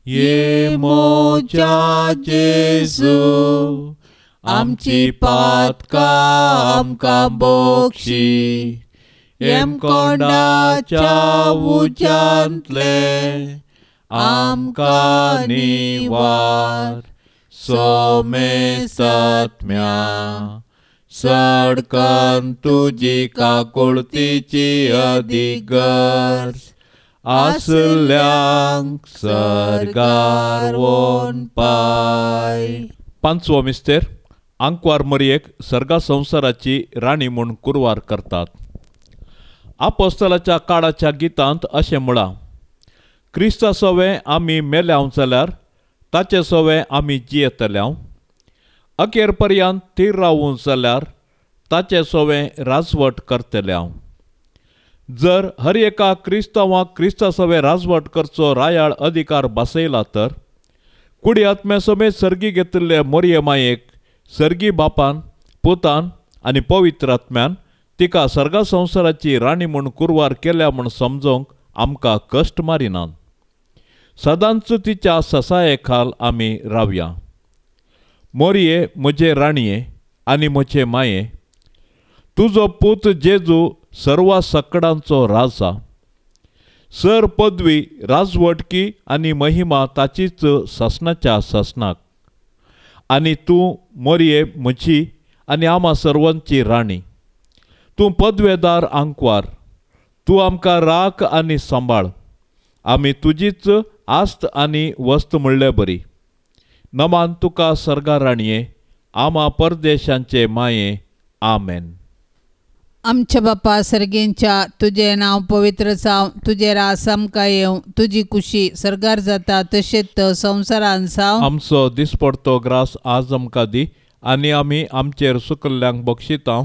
S1: ये मोजा जेजू, आमची पातकां आमकां बक्षी, येमकोंडाच्या उज्यांतले आमकां निवार, सोमेसात्म्या सडकन तुजी काकुळतीची अधिगर्ज आसल्यांक सर्गार वोन पाय. पांचवो मिस्तेर आंकवार मरियेक सर्गा संवसाराची राणी म्हूण कुरवार करतात. आपोस्तलाच्या काळाच्या गितांत अशें म्हळां, क्रिस्ता सवें आमी मेल्याव जाल्यार ताचे सवें आमी जियेतल्याव, अखेर पर्यंत थीर रावूं जाल्यार ताचे सवें राजवट करतल्याव. जर हर एका क्रिस्तांवाक क्रिस्ता सवें राजवट करचो रायाळ अधिकार बसयला तर कुडी आत्म्या समेत सर्गी घेतिल्ले मोरये मायेक सर्गी बापान, पुतान आनी पवित्र आत्म्यान तिका सर्गा संवसाराची राणी म्हूण कुरवार केल्या म्हूण समजोवंक आमकां कश्ट मारिनात. सदांच तिच्या ससाये खाल आमी रावया. मोरये म्हजे राणये आनी म्हजे माये, तुजो पूत जेजू सर्वा सकडांचो राजा, सर पदवी राजवटकी आनी महिमा ताचीच सासणाच्या सासणाक. आनी तूं मोरये म्हजी आनी आमा सर्वांची राणी, तूं पदवेदार आंकवार, तूं आमकां राख आनी सांबाळ, आमी तुजीच आस्त आनी वस्त म्हणले बरी. नमान तुका सर्गा राणये, आमा परदेशांचे माये. आमेन.
S2: आमच्या बापा सर्गेंच्या, तुजें नांव पवित्र जावं, तुजें रास आमकां येवं, तुजी कुशी सर्गार जाता तशेंच संवसारान जावं.
S1: आमचो दिसपडतो ग्रास आज आमकां दी आनी आमी आमचेर सुकल्ल्यांक बक्षितां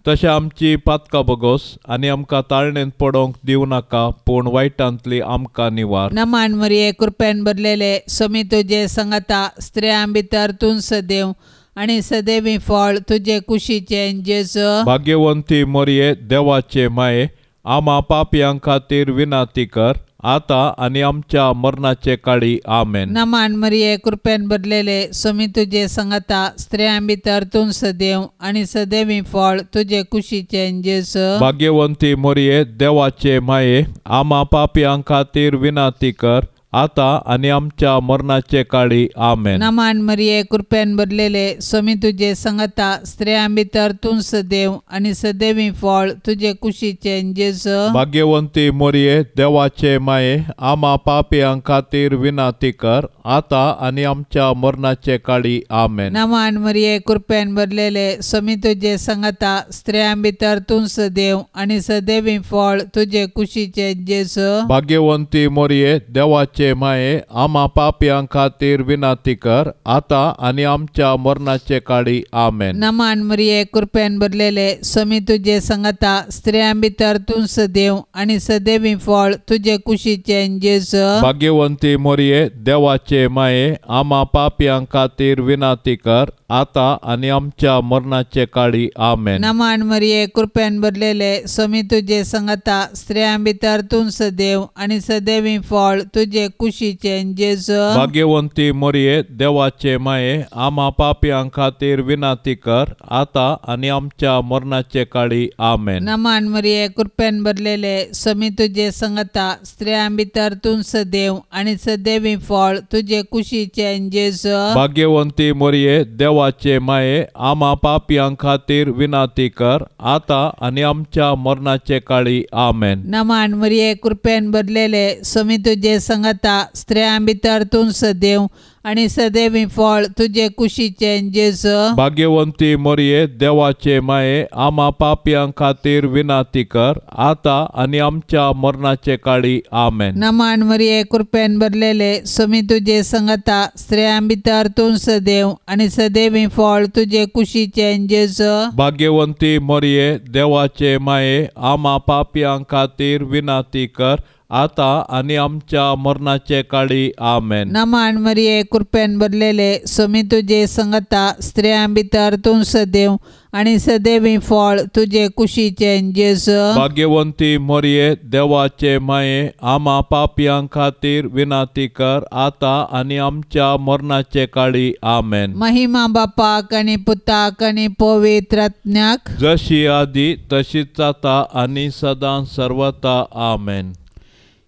S1: तशें आमची पातकां बगोस आनी आमकां ताळणेंत पडोवंक दिवं नाका, पूण वायटांतली आमकां निवार.
S2: नमान मरिये, कृपेन भरलेले, स्वामी तुजे संगता, स्त्रियां भितर तूं सदैव आनी सदैवी फळ तुजे कुशीचें जेजू.
S1: भाग्यवंती मरिये देवाचे माये, आमा पापयां खातीर विनंती कर आता आनी आमच्या मरणाचे काळी. आमेन.
S2: नमान मरिये, कृपेन भरलेले, स्वामी तुजे संगता, स्त्रियां भितर तूं सदैव आनी सदैवी फळ तुजे कुशीचें जेजू.
S1: भाग्यवंती मरिये देवाचे माये, आमा पापयां खातीर विनंती कर आता आनी आमच्या मरणाचे काळी. आमेन.
S2: नमान मरिये, कृपेन भरलेले, स्वामी तुजे संगता, स्त्रियां भितर तूं सदैव आनी सदैवी फळ तुजे कुशीचें जेजू.
S1: भाग्यवंती मरिये देवाचे माये, आमा पापयां खातीर विनंती कर आता आनी आमच्या मरणाचे काळी. आमेन.
S2: नमान मरिये, कृपेन भरलेले, स्वामी तुजे संगता, स्त्रियां भितर तूं सदैव आनी सदैवी फळ तुजे कुशीचें जेजू.
S1: भाग्यवंती मरिये देवाचे माये, आमा पापयां खातीर विनंती कर आता आनी आमच्या मरणाचे काळी. आमेन.
S2: नमान मरिये, कृपेन भरलेले, स्वामी तुजे संगता, स्त्रियां भितर तूं सदैव आनी सदैवी फळ तुजे कुशीचें जेजू.
S1: भाग्यवंती मरिये देवाचे माये, आमा पापयां खातीर विनंती कर आता आनी आमच्या मरणाचे काळी. आमेन.
S2: नमान मरिये, कृपेन भरलेले, स्वामी तुजे संगता, स्त्रियां भितर तूं सदैव आनी सदैवी फळ तुजे कुशीचें जेजू.
S1: भाग्यवंती मरिये देवाचे माये, आमा पापयां खातीर विनंती कर आता आनी आमच्या मरणाचे काळी. आमेन.
S2: नमान मरिये, कृपेन भरलेले, स्वामी तुजे संगता, स्त्रियां भितर तूं सदैव आनी सदैवी फळ तुजे कुशीचें जेजू.
S1: भाग्यवंती मरिये देवाचे माये, आमा पापयां खातीर विनंती कर आता आनी आमच्या मरणाचे काळी. आमेन.
S2: नमान मरिये, कृपेन भरलेले, स्वामी तुजे संगता, स्त्रियां भितर तूं सदैव आनी सदैवी फळ तुजे कुशीचें जेजू.
S1: भाग्यवंती मरिये देवाचे माये, आमा पापयां खातीर विनंती कर आता आनी आमच्या मरणाचे काळी. आमेन.
S2: नमान मरिये, कृपेन भरलेले, स्वामी तुजे संगता, स्त्रियां भितर तूं सदैव आनी सदैवी फळ तुजे कुशीचें जेजू.
S1: भाग्यवंती मरिये देवाचे माये, आमा पापयां खातीर विनंती कर आता आनी आमच्या मरणाचे काळी. आमेन.
S2: नमान मरिये, कृपेन भरलेले, स्वामी तुजे संगता, स्त्रियां भितर तूं सदैव आनी सदैवी फळ तुजे कुशीचें जेजू.
S1: भाग्यवंती मरिये देवाचे माये, आमा पापयां खातीर विनंती कर आता आनी आमच्या मरणाचे काळी. आमेन.
S2: महिमा बापाक आनी पुताक आनी पवित्र आत्म्याक,
S1: जशी आदी तशीच आता आनी सदां सर्वता. आमेन.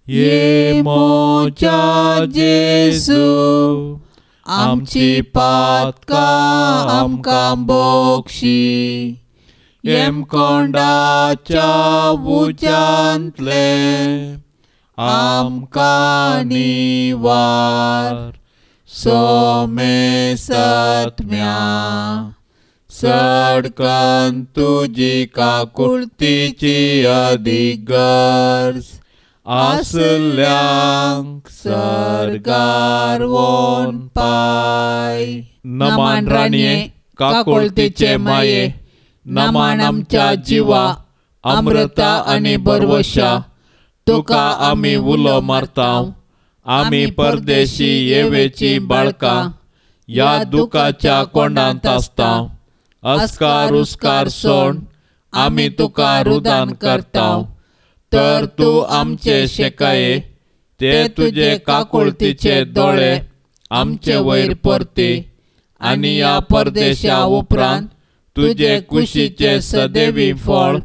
S1: ये मोजा जेजू, आमची पातकां आमकां बोक्षी, येमकोंडाच्या उज्यांतले आमकां निवार. सोमेसत्म्या सडकन तुजी काकुळतीची अदीक गरज आसल्यांक सर्गार वोन पाय. नमान राणये, काकुळतीचे माये, नमान आमच्या जिवा, अमृता आनी बरवशा, तुका आमी उलो मारता. आमी परदेशी येवेची बाळकां, ह्या दुखाच्या कोंडांत आसता. अस्कार उस्कार सोड आमी तुका रुदान करता, तर तूं आमचे शेकाये, ते तुजे काकुळतीचे दोळे आमचे वयर परती आनी ह्या परदेशा उपरांत तुजे कुशीचे सदैवी फळ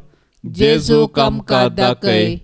S1: जेजूक आमकां दाखय.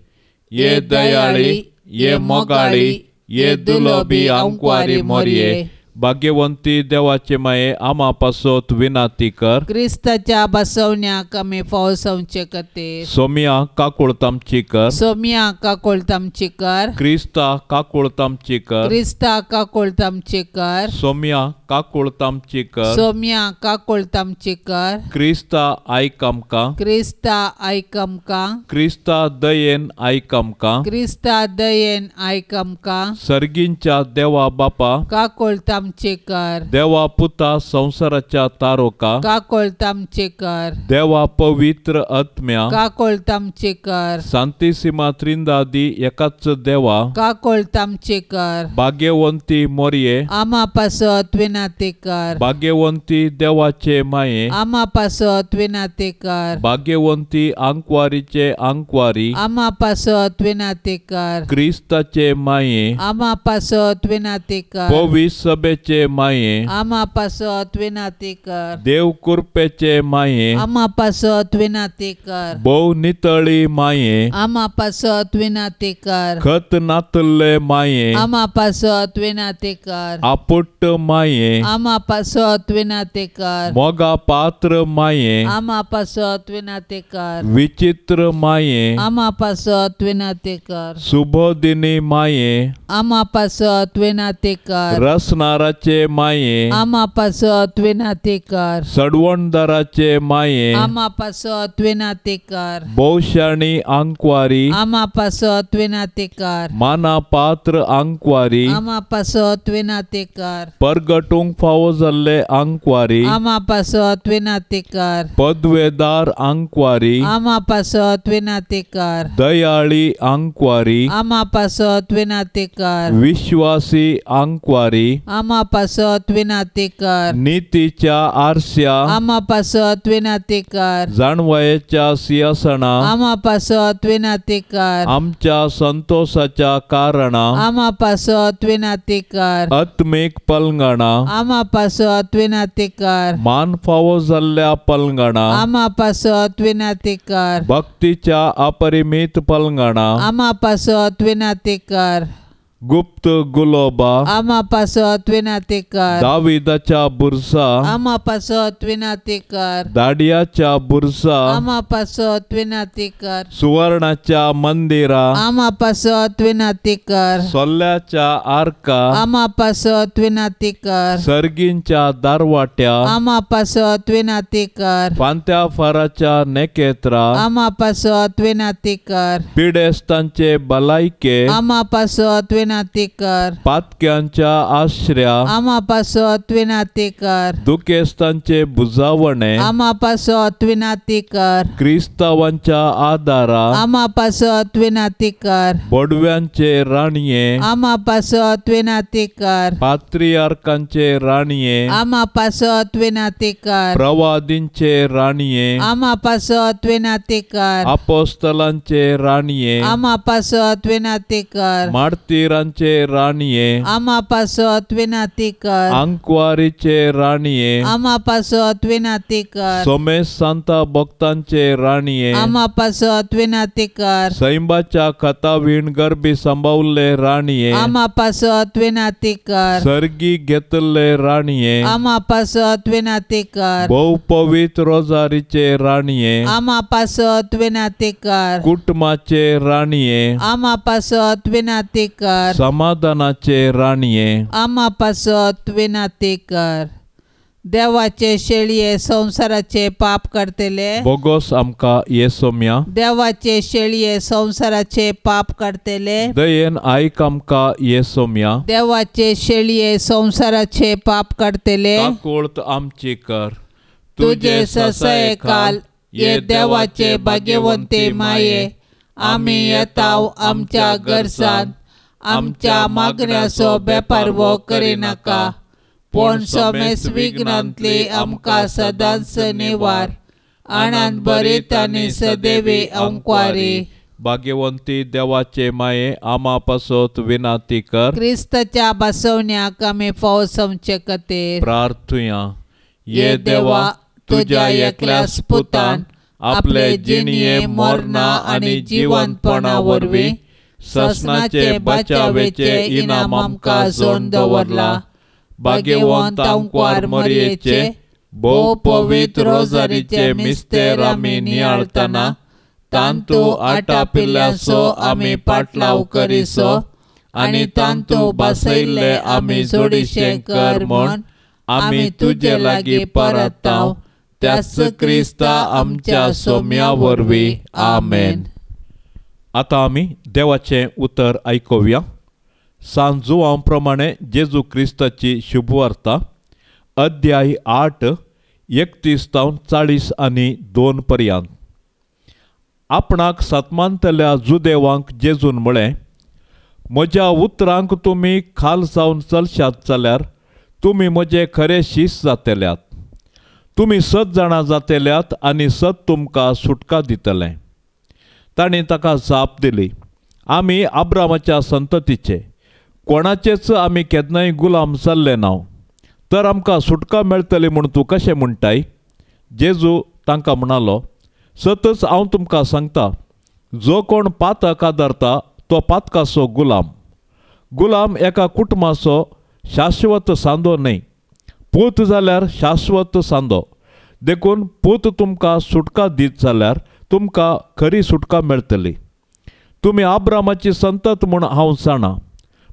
S1: ये दयाळी, ये मोगाळी, ये दुलोबी आंकवारी मोरये, भाग्यवंती देवाचे माये, आमा पासत विनंती कर.
S2: क्रिस्ताच्या बसवण्याक आमी फावसावचे खातीर.
S1: सोमिया काकुळतामची कर.
S2: सोमिया काकुळतामची कर.
S1: क्रिस्ता काकुळतामची कर.
S2: क्रिस्ता काकुळतामची कर.
S1: सोमिया काकुळतामची कर.
S2: सोमिया काकुळतामची कर.
S1: क्रिस्ता आयक आमकां.
S2: क्रिस्ता आयक आमकां.
S1: क्रिस्ता दयेन आयक आमकां.
S2: क्रिस्ता दयेन आयक आमकां.
S1: सर्गींच्या देवा बापा
S2: काकुळतामची कर.
S1: देवा पुता संवसाराच्या तारोका
S2: काकुळतामची कर.
S1: देवा पवित्र आत्म्या
S2: काकुळतामची कर.
S1: सांतिसिमा त्रिंदादी एकाच देवा
S2: काकुळतामची कर.
S1: भाग्यवंती मोरये
S2: आमा पासत विनंती विनाती कर।
S1: भाग्यवंती देवाचे माये
S2: आमा पासत विनाती कर।
S1: भाग्यवंती आंकवारीचे आंकवारी
S2: आमा पासत विनाती कर।
S1: क्रिस्ताचे माये
S2: आमा पासत विनाती कर।
S1: पवित्र सभेचे माये
S2: आमा पासत विनाती कर।
S1: देव कृपेचे माये
S2: आमा पासत विनाती कर।
S1: भोव नितळी माये
S2: आमा पासत विनाती कर।
S1: खत नातल्ले माये
S2: आमा पासत विनाती कर।
S1: आपुट्ट माये
S2: आमा पासत विनाती कर।
S1: मोगा पात्र माये
S2: आमा पासत विनाती कर।
S1: विचित्र माये
S2: आमा पासत विनाती कर।
S1: सुबोधिनी माये
S2: आमा पासत विनाती कर।
S1: रसनाराचे माये
S2: आमा पासत विनाती कर।
S1: सडवणदाराचे माये
S2: आमा पासत विनाती कर।
S1: भोवशाणी आंकवारी
S2: आमा पासत विनाती कर।
S1: माना पात्र आंकवारी
S2: आमा पासत विनाती कर।
S1: परगटूंक फावो जाल्ले आंकवारी
S2: आमा पासत विनाती कर।
S1: पदवेदार आंकवारी
S2: आमा पासत विनाती कर।
S1: दयाळी आंकवारी
S2: आमा पासत विनाती कर।
S1: विश्वासी आंकवारी
S2: आमा पासत विनाती कर।
S1: नीतीच्या आरस्या
S2: आमा पासत विनाती कर।
S1: जाणवयेच्या सिंहासना
S2: आमा पासत विनाती कर।
S1: आमच्या संतोषाच्या कारणा
S2: आमा पासत विनाती कर।
S1: आत्मीक पलंगणा
S2: आमा पासत विनाती कर।
S1: मान फावो जाल्ल्या पलंगणा
S2: आमा पासत विनाती कर।
S1: भक्तीच्या अपरिमित पलंगणा
S2: आमा पासत विनाती कर।
S1: गुप्त गुलोबा
S2: आमा पासत विनाती कर।
S1: दाविदाच्या बुरसा
S2: आमा पासत विनाती कर।
S1: दाडियाच्या बुरसा
S2: आमा पासत विनाती कर।
S1: सुवर्णाच्या मंदिरा
S2: आमा पासत विनाती कर।
S1: सोल्ल्याच्या आर्का
S2: आमा पासत विनाती कर।
S1: सर्गींच्या दारवाट्या
S2: आमा पासत विनाती कर।
S1: फांत्या फाराच्या नेकेत्रा
S2: आमा पासत विनाती कर।
S1: पिडेस्तांचे भलायके
S2: आमा पासत विनाती कर।
S1: पातक्यांच्या आश्र्या
S2: आमा पासत विनाती कर।
S1: दुखेस्तांचे बुजावणे
S2: आमा पासत विनाती कर।
S1: क्रिस्तावांच्या आदारा
S2: आमा पासत विनाती कर।
S1: बोडव्यांचे राणये
S2: आमा पासत विनाती कर।
S1: पात्रियार्कांचे राणये
S2: आमा पासत विनाती कर।
S1: प्रवादींचे राणये
S2: आमा पासत विनाती कर।
S1: अपोस्तलांचे राणये
S2: आमा पासत विनाती कर।
S1: मार्तीरांचे राणये
S2: आमा पासत विनाती कर।
S1: आंकवारीचे राणये
S2: आमा पासत विनाती कर।
S1: सोमेश सांता भक्तांचे राणये
S2: आमा पासत विनाती कर।
S1: सैंबाच्या खतावीण गर्भी सांबावल्ले राणये
S2: आमा पासत विनाती कर।
S1: सर्गी घेतल्ले राणये
S2: आमा पासत विनाती कर।
S1: भोव पवित्र रोजारीचे राणये
S2: आमा पासत विनाती कर।
S1: कुटुंबाचे राणये
S2: आमा पासत विनाती कर।
S1: समाधानाचे राणये
S2: आमा पासत विनाती कर। देवाचे शेळये संवसाराचे पाप करतले
S1: बोगोस आमकां येसोम्या।
S2: देवाचे शेळये संवसाराचे पाप करतले
S1: दयेन आयक आमकां येसोम्या।
S2: देवाचे शेळये संवसाराचे पाप करतले
S1: काकूळत आमची कर।
S2: तुझे ससयकाल ये देवाचे भाग्यवंते माये आमी येताव आमच्या गरजान आमच्या मागण्याचो बेपारवो करिनाका पूण समेस विघ्नांतली आमकां सदांच निवार आनंद भरीत आनी सदैवी अंकवारी।
S1: भाग्यवंती देवाचे माये आमा पासत विनाती कर।
S2: क्रिस्ताच्या बसवण्याक आमी फाव समचे खातीर
S1: प्रार्थुया। ये देवा तुझ्या एकल्याच पुतान आपले जिणये मरणा आनी जिवंतपणा वरवीं ससनाचे बचावेचे इनाम आमकां जोडून दवरला। भाग्यवंत आंकवार मरयेचे भोव पवित्र रोजारीचे मिस्तेर आमी नियाळतना तांतू आटापिल्ल्याचो आमी पाटलाव करिसो आनी तांतू बसयल्ले आमी जोडीशें कर म्हूण आमी तुजे लागीं परताव त्याच क्रिस्ता आमच्या सोम्या वरवीं आमेन। आतां आमी देवाचें उतर आयकुया। सान जुवां प्रमाणे जेजू क्रिस्ताची शुभवार्ता अध्याय 8 31 तावन 40 आनी 2 पर्यंत। आपणाक सतमानतल्या जुदेवांक जेजून म्हळें, म्हज्या उतरांक तुमी खाल जावन चलशात जाल्यार तुमी म्हजे खरे शीस जातेल्यात. तुमी सत जाणां जातेल्यात आनी सत तुमकां सुटका दितलें. तांणी ताका जाप दिली, आमी आब्रामाच्या संततीचे, कोणाचेच आमी केन्नाय गुलाम जाल्ले ना, तर आमकां सुटका मेळटली म्हूण तूं कशें म्हणटाय? जेजू तांकां म्हणालो, सतच हांव तुमकां सांगता, जो कोण पातक आदारता तो पातकाचो गुलाम. गुलाम एका कुटुंबाचो शाश्वत सांदो न्हय, पूत जाल्यार शाश्वत सांदो. देखून पूत तुमकां सुटका दीत जाल्यार तुमकां खरी सुटका मेळटली. तुमी आब्रामाची संतत म्हूण हांव जाणा,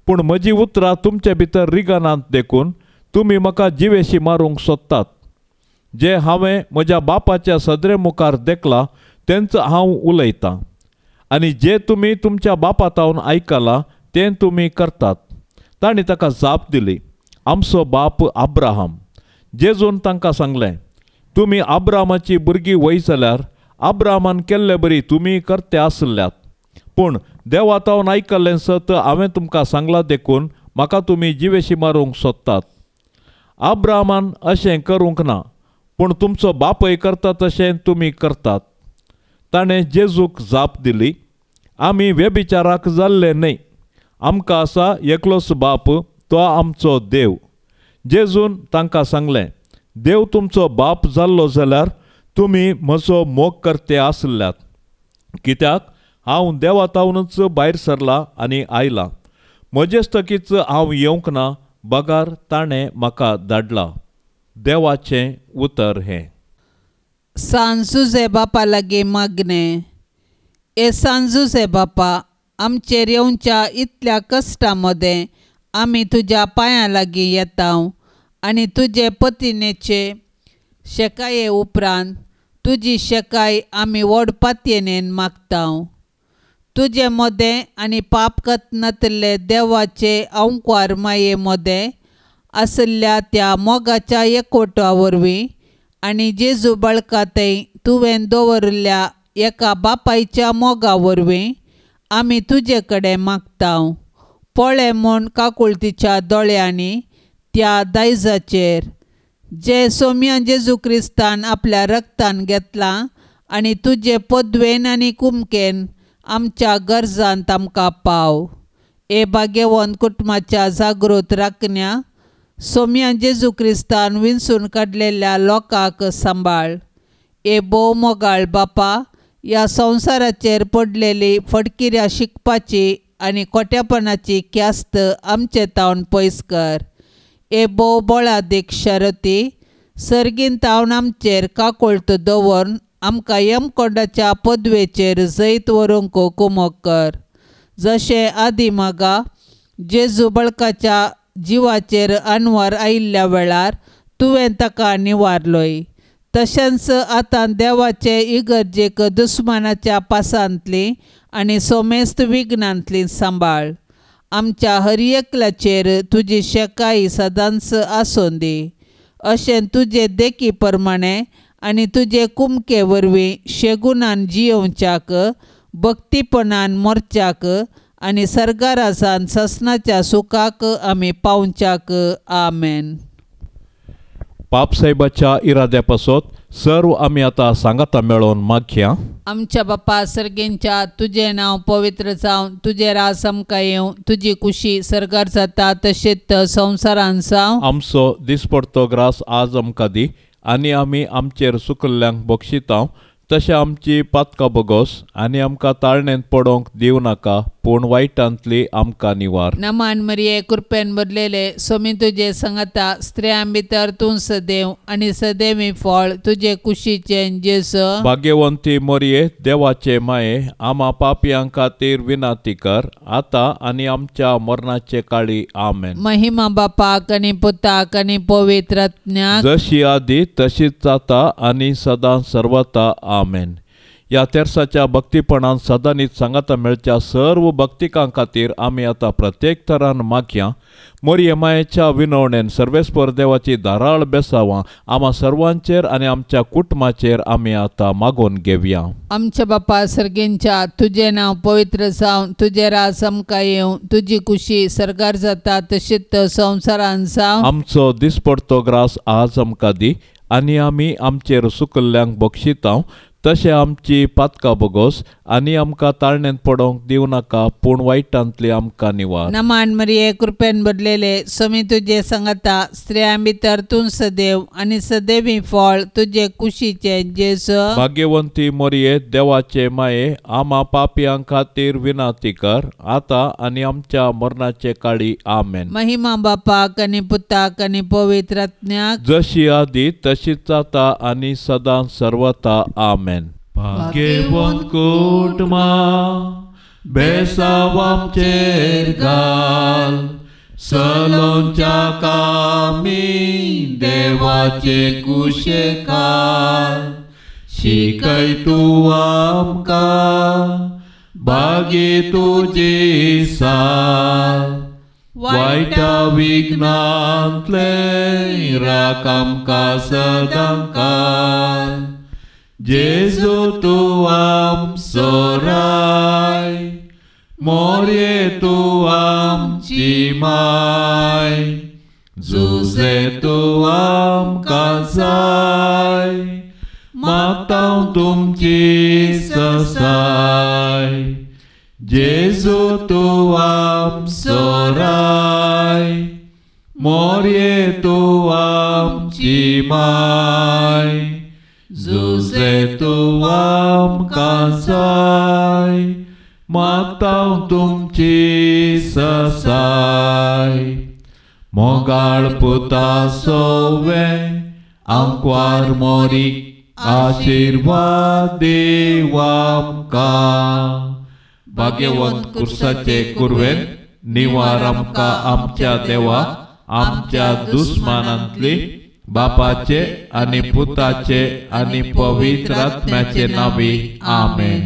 S1: पूण म्हजी उतरां तुमचे भितर रिगनात, देखून तुमी म्हाका जिवेशी मारूंक सोदतात. जे हांवें म्हज्या बापाच्या सदरे मुखार देखलां तेंच हांव उलयतां, आनी जे तुमी तुमच्या बापा तावन आयकलां तें तुमी करतात. तांणी ताका जाप दिली, आमचो बाप आब्राहाम. जेजून तांकां सांगलें, तुमी आब्रामाची भुरगीं वय जाल्यार आब्रामान केल्ले बरी तुमी करते आसल्यात, पूण देवा तावन आयकल्लें सत हांवें तुमकां सांगलां, देखून म्हाका तुमी जिवेशी मारूंक सोदतात. आब्रामान अशें करूंक ना, पूण तुमचो बापय करता तशें तुमी करतात. ताणें जेजूक जाप दिली, आमी व्यभिचाराक जाल्ले न्हय, आमकां आसा एकलोच बाप, तो आमचो देव. जेजून तांकां सांगलें, देव तुमचो बाप जाल्लो जाल्यार तुमी म्हजो मोग करते आसल्यात, कित्याक हांव देवा तावनूच भायर सरलां आनी आयलां. म्हजेच हांव येवंक ना, बगार ताणें म्हाका धाडला. देवाचें उतर हें.
S2: सांजुजे बापा लागीं मागणें. ए सांजुजे बापा, आमचेर येवच्या इतल्या कश्टां मदें आमी तुज्या पांयां लागीं येता आनी तुजे पतिनेचे शेकाये उपरांत तुजी शेकाय आमी व्हड पातयेन मागता. तुजे मदें आनी पाप कतनातले देवाचे अंकवार माये मदें आशिल्ल्या त्या मोगाच्या एकवटा वरवीं आनी जेजू बाळका थंय तुवें दवरिल्ल्या एका बापायच्या मोगा वरवीं आमी तुजे कडेन मागता. पळय म्हूण काकुळतीच्या दोळ्यांनी त्या दायजाचेर जे सोम्या जेजू क्रिस्तान आपल्या रक्तान घेतलां आनी तुजे पदवेन आनी कुमकेन आमच्या गरजांत आमकां पाव. ए भाग्यवंत कुटुंबाच्या जागृत राखण्या, सोम्या जेजू क्रिस्तान विंचून काडलेल्या लोकांक सांबाळ. ए भोव मोगाळ बापा, ह्या संवसाराचेर पडलेली फटकिऱ्या शिकपाची आनी खोट्यापणाची ख्यास्त आमचे तावन पयस कर. ए भोव बळादीक शरती, सर्गीन तावन आमचेर काकुळट दवरून आमकां यमकोंडाच्या पदवेचेर जैत व्हरूंक कुमक कर. जशें आदी मागा जेजू बळकाच्या जिवाचेर अनवर आयिल्ल्या वेळार तुवें ताका निवारलोय, तशेंच आतां देवाचे इगर्जेक दुस्मानाच्या पासांतली आनी सोमेस्त विघ्नांतली सांबाळ. आमच्या हर एकल्याचेर तुजी शेकाय सदांच आसूं दी. अशें तुजे देखी प्रमाणे आनी तुजे कुमके वरवीं शेगुणान जियोवच्याक, भक्तीपणान मोरच्याक आनी सर्गारासान ससनाच्या सुखाक आमी पावच्याक. आमेन.
S1: पापसाहेबाच्या इराद्या पासत सर्व आमी आतां सांगाता मेळोवन मागया.
S2: आमच्या बापा सर्गेंच्या, तुजें नांव पवित्र जावं, तुजें राज आमकां येवं, तुजी कुशी सर्गार जाता तशेंच संवसारान जावं.
S1: आमचो दिसपडतो ग्रास आज आमकां दी, आनी आमी आमचेर सुकल्ल्यांक बक्षिता तशें आमची पातकां बोगोस, आनी आमकां ताळणेंत पडोवंक दिवं नाका, पूण वायटांतली आमकां निवार.
S2: नमान मरिये, कृपेन भरलेले, सोमी तुजे सांगाता, स्त्रियां भितर तूं सदैव आनी सदैवी फळ तुजे कुशीचें जेजू.
S1: भाग्यवंती मरिये, देवाचे माये, आमा पापयां खातीर विनंती कर, आतां आनी आमच्या मरणाचे काळी. आमेन.
S2: महिमा बापाक आनी पुताक आनी पवित्र आत्म्याक,
S1: जशी आदी तशीच जाता आनी सदां सर्वता. आमेन. ह्या तेर्साच्या भक्तीपणान सदांनीच सांगाता मेळच्या सर्व भक्तिकां खातीर आमी आतां प्रत्येक तरान मागया. मोरये मायेच्या विनवणेन सर्वेस्पर देवाची धाराळ बेसावां आमा सर्वांचेर आनी आमच्या कुटुंबाचेर आमी आतां मागोवन घेवया.
S2: आमच्या बापा सर्गेंच्या, तुजें नांव पवित्र जावं, तुजें राज आमकां येवं, तुजी कुशी सरकार जाता तशीच संवसारान जावं.
S1: आमचो दिसपडतो ग्रास आज आमकां दी आनी आमी आमचेर सुकल्ल्यांक बक्षितांव तशें आमची पातकां बोगोस आनी आमकां ताळण्यांत पडोवंक दिवं नाका, पूण वायटांतली आमकां निवार.
S2: नमान मरिये, कृपेन भरलेले, स्वामी तुजे सांगाता, स्त्रियां भितर तूं सदैव आनी सदैवी फळ तुजे कुशीचें जेजू.
S1: भाग्यवंती मरिये, देवाचे माये, आमा पापयां खातीर विनंती कर आतां आनी आमच्या मरणाचे काळी. आमेन.
S2: महिमा बापाक आनी पुताक आनी पवित्र आत्म्याक,
S1: जशी आदी तशीच आतां आनी सदां सर्वता. आमेन. भाग्यवंत कुटुंबा बेसांव आमचेर घाल, सलोंच्या कामी देवाचे कुशेखाल, शिकय तूं आमकां भागी तुजी साल, वायटा विघ्नांतले राख आमकां सदां काल. जेजू तूं आमचो राय, मोरये तूं आमची माय, जुजे तूं आमकां जाय, मागता तुमची ससाय. जेजू तूं आमचो राय, मोरये तूं आमची माय, जुजे तूं आमकां जाय, मागता तुमची ससाय. मोगाळ पुता सोवे आंकवार मोरीक आशिर्वाद देव आमकां. भाग्यवंत कुर्साचे कुरवेन निवार आमकां आमच्या देवा, आमच्या दुस्मानांतली, बापाचे आनी पुताचे आनी पवित्र आत्म्याचे नांवी. आमेन.